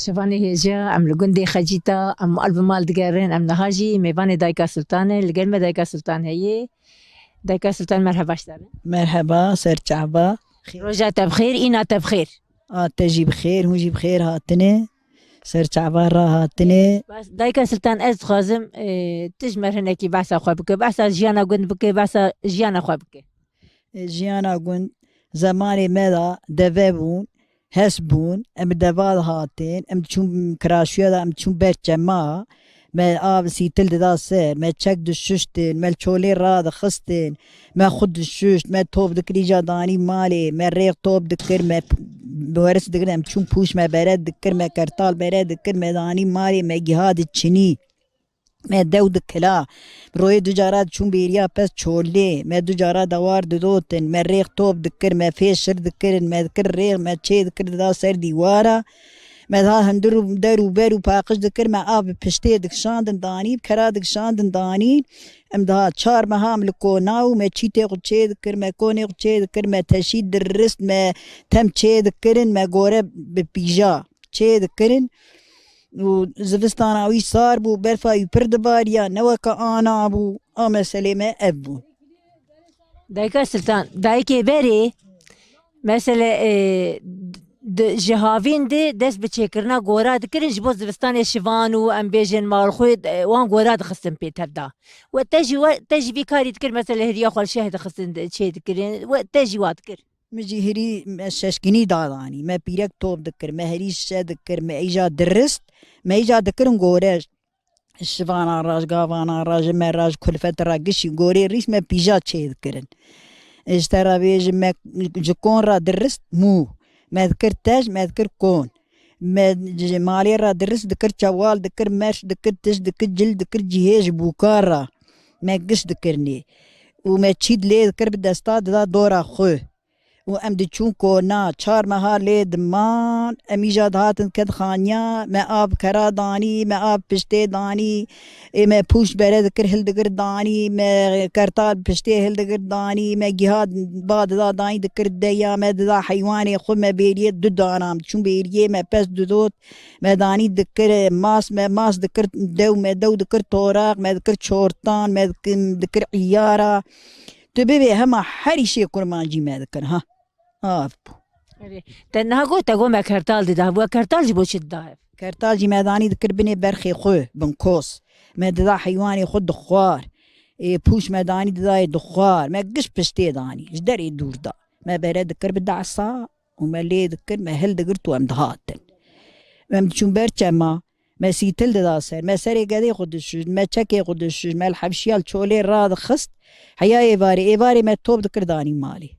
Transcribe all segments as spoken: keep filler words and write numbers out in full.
Çavanê hêja, em li gundê Xecîta, em mal bi mal digerin, em niha jî mêvanê Dayika Sultan e, li gel me Dayika Sultan heye. Dayika Sultan, merheba ji te re. Merheba, ser çava. Roja te bi xêr, îna te bi xêr. A te jî bi xêr, hûn jî bi xêr hatine. Ser çava rahatine. Bas, Dayika Sultan, ez dixwazim, e, tu ji me re hinekî behsa xwe bike, behsa jiyana gund bike, behsa jiyana xwe bike. Jiyana gund, zemanê me de deve bûn, HES bûn, em bi deva dihatin, em diçûn kiraşûya de, em diçûn ber çema, me av sîtil dida ser, me çek dişuştin, me li çolê radixistin, me xwe dişuşt, me top dikir îca danî malê, me rêx top dikir, me p-, weris dikir, em çûn pûş me bere dikir, me kertal bere dikir, me danî malê, me giha diçinî. Me dew dikila. Royê du cara diçûn bêriya pez çolê. Me du cara dewar didotin. Me rêx top dikir. Me fê şir dikirin. Me dikir rêx. Me çê dikir dida ser dîwara. Me daha hundir û der û ber û paqij dikir. Me av bi piştê dikişandin danî. Bi kera dikişandin danî. Em daha çar meha em li kona û me çîtê xwe çê dikir. Me konê xwe çê dikir. Me teşî dirist. Me tem çê dikirin. Me gore bi pîja çê dikirin. Û zivistana wî sar bû, berfa wî pir dibariya, ne weke ana bû. A meselê me ev bû. Dayika Sultan, dayikê berê, mesele, e, di, ji havîn de dest bi çêkirina gora dikirin, ji bo zivistanê şivan û, em bêjin, malxwê, e, wan gora dixistin pê tev de. We te jî, we, te jî vî karî dikir, mesele hiriya xwe li şeh dixistin, çê dikirin, we te jî wa dikir. Min jî hirî me şeşkinî dadanî, me pîrek top dikir, me hirî şe dikir, me îja dirist, me îja dikirin gore. Şivana ra, ji gavana ra, ji me ra, ji kulfet ra, gişî gorê rîs me pîja çê dikirin. Ji te ra bêjim me ji kon ra dirist mû. Me dikir tej, me dikir kon. Me ji malê ra dirist dikir çewal, dikir merş, dikir tişt, dikir cil, dikir cihê ji bûka ra. Me giş dikir nê. Û me çît lê dikir bi desta dida dora xwe. Û em diçûn kona, çar meha lê diman, em îja dihatin kedxaniya, me av kera danî, me av piştê danî, ê me pûş bere dikir hildigir danî, me kertal piştê hildigir danî, me giha ba dida danî dikir deya, me dida heywanê xwe, me bêriyê du dana, em diçûn bêriyê, me pez didot, me danî dikir mas, me mas dikir dew, me dew dikir toraq, me dikir çortan, me dikir, dikir îyara. Tu bibê hema her îşê kurmancî me dikir, ha. Av bû. Erê, te niha got, te got me kertal dida. We kertal ji bo çi dida hev? Kertal jî me danî dikir binê berxê xwe, bin kos. Me dida heywanê xwe dixwar. Ê, pûş me danî didayê dixwar. Me giş piştê danî. Ji derê dûr da. Me bere dikir bi dasa û me lê dikir, me hildigirt û em dihatin. Em diçûn ber çema. Me sîtil dida ser. Me serê gedê xwe dişûj. Me çekê xwe dişûj. Me li hevşiya li çolê radixist. Heya êvarê. Êvarê me top dikir danî malê.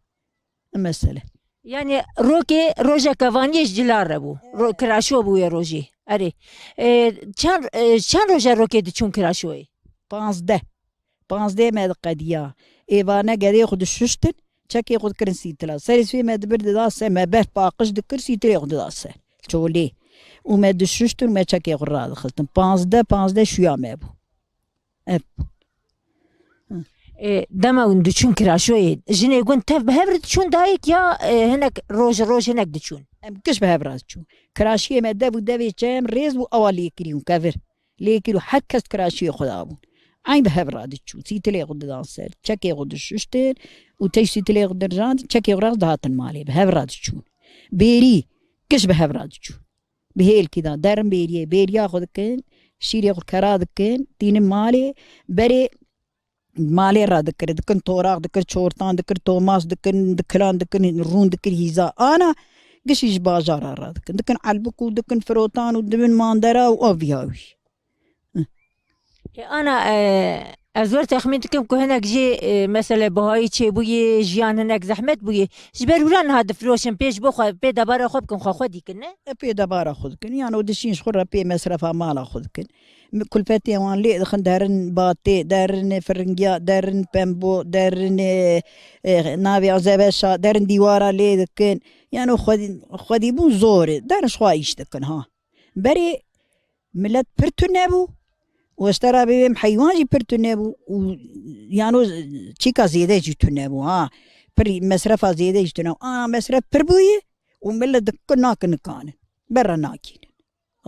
Mesele. Yani rokê rojeke vaniyê ji cila re bû. Ro-, kiraşo bûye rojê. Erê. E, çend, e, çend roje rokê diçûn kiraşoyê? Panzdeh. Panzdeh me diqediya. Êvane gedê xwe dişuştin, çekê xwe dikirin sîtila. Serê sibê me dibir dida ser, me berf paqij dikir, sîtilê xwe dida ser. Çolê. Û me dişuştin, me çekê xwe radixistin. Panzdeh, panzdeh şuya me bû. Ev. E, dema hûn diçûn kiraşoyê, jinê gund tev bi hev re diçûn dayik ya, e, hinek roj roj hinek diçûn? Em giş bi hev re diçûn. Kiraşiyê me dev û devê çem rêz bû, awa lêkirî û kevir. Lêkir û her kes kiraşiyê xwe dabûn. Eyn bi hev re diçûn. Sîtilê xwe didan ser. Çekê xwe dişuştin û teş sîtilê xwe dirijandin. Çekê xwe re dihatin malê. Bi hev re diçûn. Bêrî, giş bi hev re diçûn. Bi hêlkî de derin bêriyê, bêriya xwe dikin, şîrê xwe kera dikin, tînin malê, berê malê re dikir, dikin toraq, dikir çortan, dikir tomas, dikin, dikilan, dikin rûn, dikir hîza. Ana, gişî ji bajara re dikin. Dikin elbik û dikin firotan û dibin mandera û ev ya wî. E, ana, e, ez wer texmîn dikim ku hinek jî, e, mesele bihayî çêbûyê, jiyan hinek zehmet bûyê. Ji ber wira niha difiroşin, pê ji bo xwe, pê debara xwe bikin, xwe xwe dîkin, ne? E, pê debara xwe dikin. Yan o dişîn ji xwe re pê mesrefa mala xwe dikin. Mi-, kulfetê wan lê dixin, derin batê, derin firingiya, derin pembo, derin, e, e, navê zebeşa, derin dîwara lê dikin. Yan o xwedî, xwedîbûn zor e. Derin ji xwe îş dikin, ha. Berê milet pir tune bû û ji te re bê heywan jî pir tune bû û yano çîka zêde jî tune bû, ha. Pir mesrefa zêde jî tune bû. Ana mesref pir bûye û milet dikin nakin nikanin. Berre nakînin.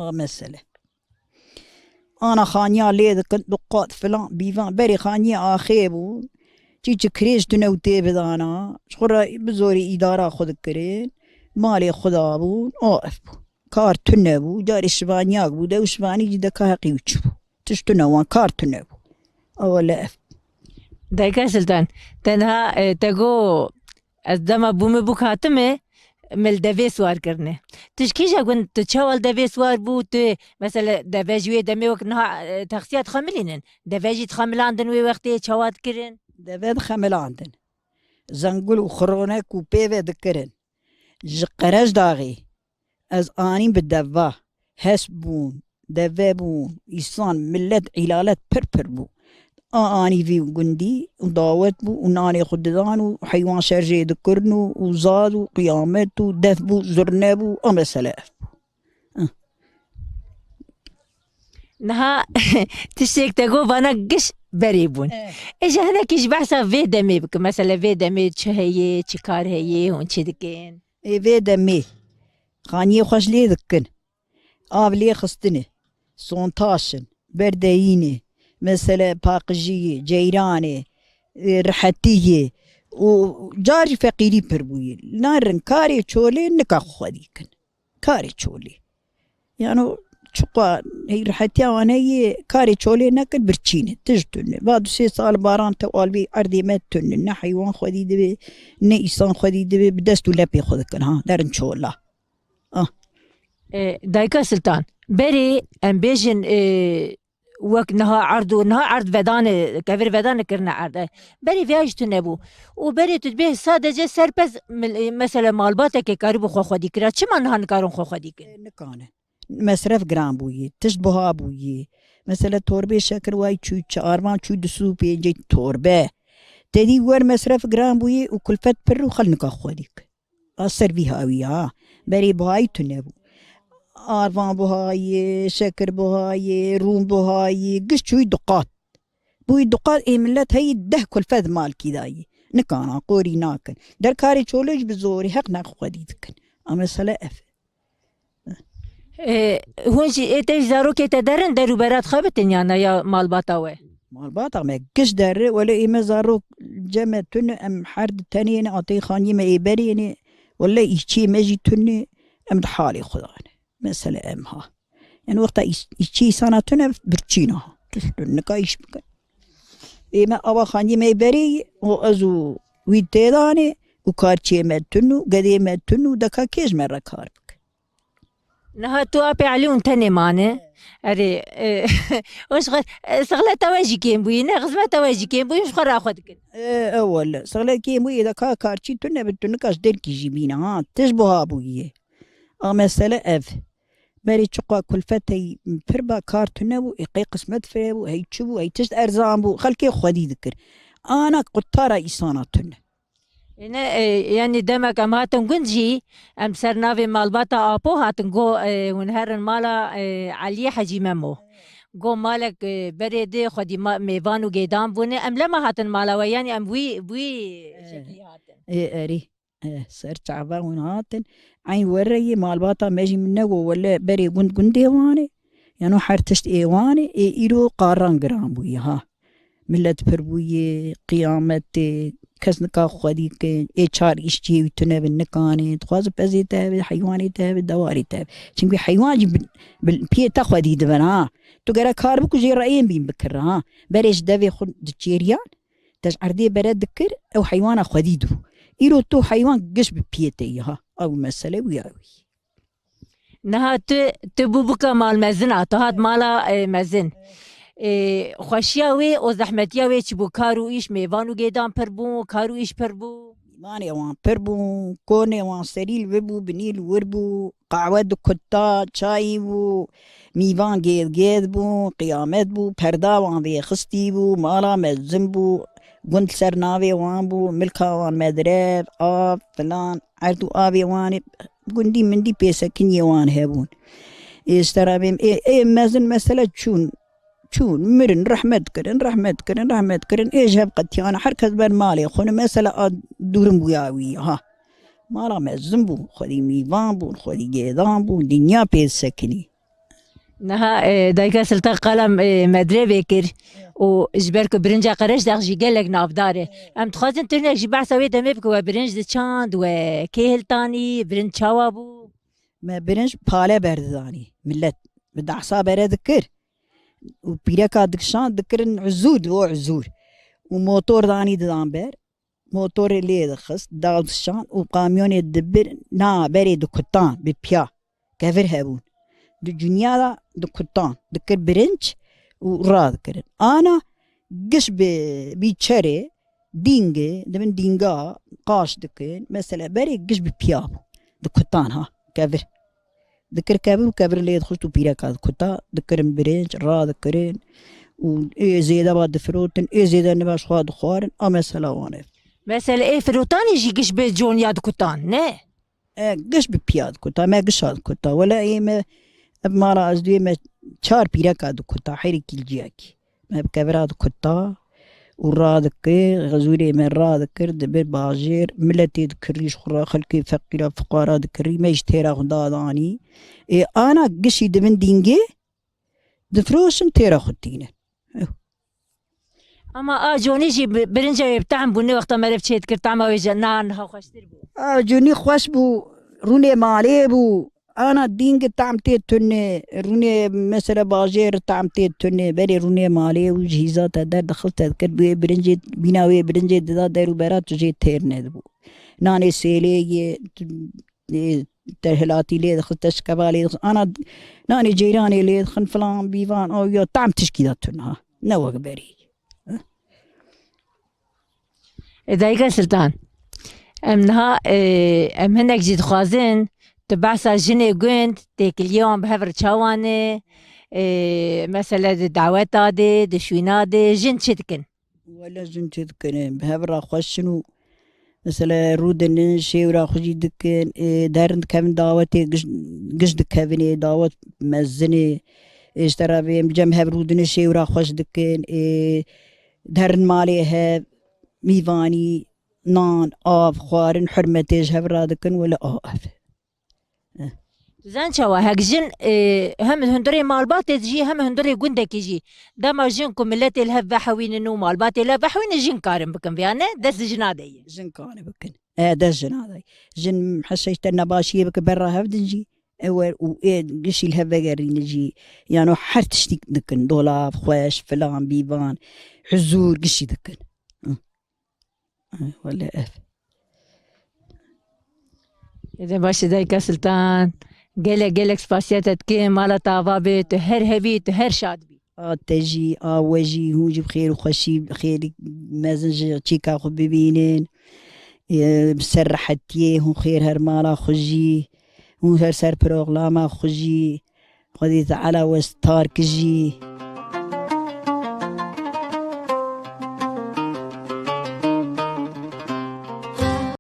A mesele. Ana xaniya lê dikin, du qat filan, bîvan. Berê xaniyê axê bû. Çî çi kirêj tune û tê bidana. Ji xwe re bi zorê îdara xwe dikirin. Malê xwe dabûn. A ev bû. Kar tune bû. Carê şivaniyak bû. Dew şivanî jî deka heqî û çi bû. Tişt tune wan. Kar tune bû. Ew le ev. Dayika Siltan, tenha, e, te got, ez dema bûme bûk hatime, me li devê siwar kirine. Tu ji kîja gund, tu çawa li devê siwar bû, tu, mesela, deve ji wê demê wek niha, e, taksiya dixemilînin. Deve jî dixemilandin wê wextê, çawa dikirin? Deve dixemilandin. Zengul û xironek û pê ve dikirin. Ji Qerejdaxê ez anîm bi deva. Hesp bûn, deve bûn, îsan, milet, îlalet pir pir bû. A anî vî gundî û dawet bû û nanê xwe didan û heywan şerjê dikirin û, û zad û qiyamet û def bû, zurne bû, a mesele ev bû. Heh. Niha tiştêk te got, vana giş berê bûn. Eh. Ê ji hinekî ji behsa vê demê bikim. Mesela vê demê çi heye, çi kar heye, hûn çi dikin? Ê vê demê xaniyê xweş lê dikin. Av lê xistine. Sontaş in, berdeyînê, mesele paqijiyê, ceyranê, e, rihetiyê û car jî feqîrî pir bûyî. Narin karê çolê nika xwe xwedî kin. Karê çolê. Yano çiqa hey rihetiya wan heye, karê çolê nekin, birçî ne, tişt tune. Va du sê sal baran te albî erdê me tune. Ne heywan xwedî dibe, ne îsan xwedî dibe, bi dest û lepê xwe dikin, ha, derin çola. Ah. E, Dayika Siltan, berê em bêjin, e, wek niha erd û niha erd vedane, kevir vedane kirine erd. E, berê viya jî tune bû. Û berê tu dibê sadece serpez mil-, e, mesela malbateke karibû xwe xwedî kira. Çima niha nikarin xwe xwedî kin? E, nikane. Mesref giran bûyî, tişt buha bûyî. Mesela torbê şekir way çû, çi arvan çû du sû pêncî torbe. Te dî wer mesref giran bûyî û kulfet pir û xel nika xwedî kin. A ser vî hawî ya. Berê buhayî tune bû. Arvan buhayî, şekir buhayî, rûn buhayî, giş çûyî du qat. Bûyî du qat ê milet heyî deh kulfet malkî dayî. Nikana qorî nakin. Der karê çolê jî bi zorî heq neq xwedî dikin. A mesele ev. E, hûn jî ê te jî zarokê te derin der û berat xebitin ya ne ya malbata we? Malbata me giş derre, wele ê me zarok cem me tune, em her di tenê ne, atê xaniyê me ê berê ne, wele îşçiyê me jî tune, em di halê xwe de ne. Mesele em ha. Yani wexta îş-, îşçi îsana tune birçîna ha. Tişt tune, nika îş bikin. Ê me ava xaniyê me ê berê û ez û wî têdane û karçiyê me tune û gedê me tune û deka kê ji me re kar bike. Niha tu apê Elî hûn tenê mane. Erê, e, hûn ji xwe, e, sixleta we jî kêm bûyî, ne xizmeta we jî kêm bûyî, hûn ji xwe re xwe dikin. E, e, wele, sixlet kêm bûyî, de ka karçî tune bi tunika ji derkî jî bîne, ha, tij buha bûyî. A mesele ev. Berê çiqa kulfet hey pir ba kar tune bû, ê qey qismet firê bû, hey çi bû, hey tişt erzan bû, xelkê xwedî dikir. Ana qutara îsana tune. Êne, e, yanî demek em hatin gund jî, em ser navê malbata Apo hatin, got, e, hûn herin mala, e, Eliyê Hecî Memo. Got malek, e, berê dê xwedî ma-, mêvan û gêdan bûne. Em lema hatin mala we, yanî em wî, wî şeklî hatin. Ê, erî. E, ser çava hûn hatin. Eyn wereyê malbata me jî min nego wele berê gund gundê wan e. Yano her tişt ê wan e. Ê îro qaran giran bûye ha. Milet pir bûye, qiyametê, kes nika xwedî ke, ê çar îşçiyê wî tune bi nikanê, dixwaze pezê te hebe, heywanê te hebe, dewarê te hebe. Çimkî heywan jî bi, bi piyê te xwedî dibin ha. Tu gere kar bikujê reyên bîn bikir ha. Berê ji devê xwe diçêriyan, te ji erdê bere dikir, ew heywana xwedî dibû. Îro tu heywan giş bi piyê te yî ha. Ew mesele wî ya wî. Niha tu, tu bû bûka mal mezin a, tu hat mala, e, mezin. E, xweşiya wê û zehmetiya wê çi bû? Kar û îş, mêvan û gêdan pir bûn, kar û îş pir bû. Mêvanê wan pir bûn, konê wan serî li vir bû, binî li wir bû, qehwe dikutta, çayî bû, mîvan gêd gêd bûn, qiyamet bû, perda wan vêxistî bû, mala mezin bû, gund ser navê wan bû, milka wan medrev, av, filan, erd û avê wan ê gundî mindî pêsekiniyê wan hebûn. Ê ji te re bêm, ê, ê mezin mesele çûn, çûn, mirin, rehmet kirin, rehmet kirin, rehmet kirin, ê ji hev qetiyane, her kes ber malê xwe ne, mesele a dûrin bûya wî, ha. Mala mezin bû, xwedî mîvan bûn, xwedî gêdan bûn, dinya pê sekinî. Niha, e, dayika Siltan qala, e, me dirê vê kir û ji ber ku birinca Qereşdax jî gelek navdar e. Em dixwazin tu hinek jî behsa wê demê bike, we birinc diçand, we kê hiltanî, birinc çawa bû? Me birinc pale berdidanî. Millet bi dehsa bere dikir. Û pîreka dikişand dikirin uzûr, o uzûr. Û motor danî didan ber. Motorê lê dixist, dawdişan û kamyonê dibir na berê dikutan bi piya. Kevir hebûn. Di cinya de dikutan, dikir birinc û radikirin. Ana giş bi bîçerê, dîngê, di bin dînga qaş dikin. Mesela berê giş bi piya bû. Dikutan ha, kevir. Dikir kevir û kevir lê dixist û pîreka dikuta, dikirin birinc, radikirin û ê zêde ba difirotin, ê zêde niva ji xwe dixwarin, a mesela wan ev. Mesela ê firotanê jî giş bi coniya dikutan, ne? E, giş bi piya dikuta, me gişa dikuta. Wele ê me, ev mala ez duyê me çar pîreka dikuta, herî kîlciyekî. Me bi kevira dikuta û radikir, xezûrê me radikir, dibir bajêr, miletê dikirî ji xwe re, xelkê feqîra, fuqara dikirî, me jî têra xwe dadanî. Ê, ana gişî di bin dîngê difiroşin, têra xwe tînin. Ama a conî jî bi-, birinca wê bi tehm bû, ne wexta meriv çê dikir, tehma wê ji na niha xweştir bû. A conî xweş bû, rûnê malê bû. Ana dîngê tehm tê tunê, rûnê mesela bajêr tehm tê tunê, berê rûnê malê û ji hîza te derdixist te dikir, bi wê birincê, bîna wê birincê dida der û bera tu jê têr nedibû. Nanê sêlê yê, tu, ê, te hilatî lê dixist, te şikeva lê dixist. Ana nanê ceyranê lê dixin filan bîvan, o ya tehm tişkî de tune ha. Ne wek berê. E, Dayika Siltan, em niha, e, em hinek jî dixwazin tu behsa jinê gund, têkiliyê wan bi hev re çawan e, e, mesele di daweta de, di şûna de, jin çi dikin? Wele jin çi dikin, bi hev re xweş in û mesele rûdinin, şêwra xwe jî dikin, e, derin dikevin dawetê giş, giş dikevin, ê, dawet mezin e, ê, ji te re bêm cem hev rûdinin, şêwra xweş dikin, ê, derin malê hev, mîvanî, nan, av, xwarin, hurmetê ji hev re dikin, wele a ev. Tu zan çawa, hek jin, e, hem hundirê malbatê jî, hem hundirê gundekî jî. Dema jin ku miletê li hev vehewînin û malbatê li hev vehewînin, jin karin bikin vê ya, ne? Dest di jina de ye. Jin karin bikin. E, dest jina de ye. Jin heşeş te nebaşiyê bike berra hev din jî. Ew wer û ê gişî li hev vegerînin jî. Yano her tiştî dikin. Dolab, xweş, filan, bîvan, huzûr, gişî dikin. Hı. Ay, wele ev. Êdî baş e Dayika Siltan. Gelek, gelek spasiya te dikim. Mala te ava be, tu her hebî, tu her şad bî. A te jî, a we jî, hûn jî bi xêr û xweşî, bi xêrî mezin ji çîka xwe bibînin. Ê, bi ser rehetiyê, hûn xêr her mala xwe jî, hûn her ser programa xwe jî. Xwedî Teala we star kijî.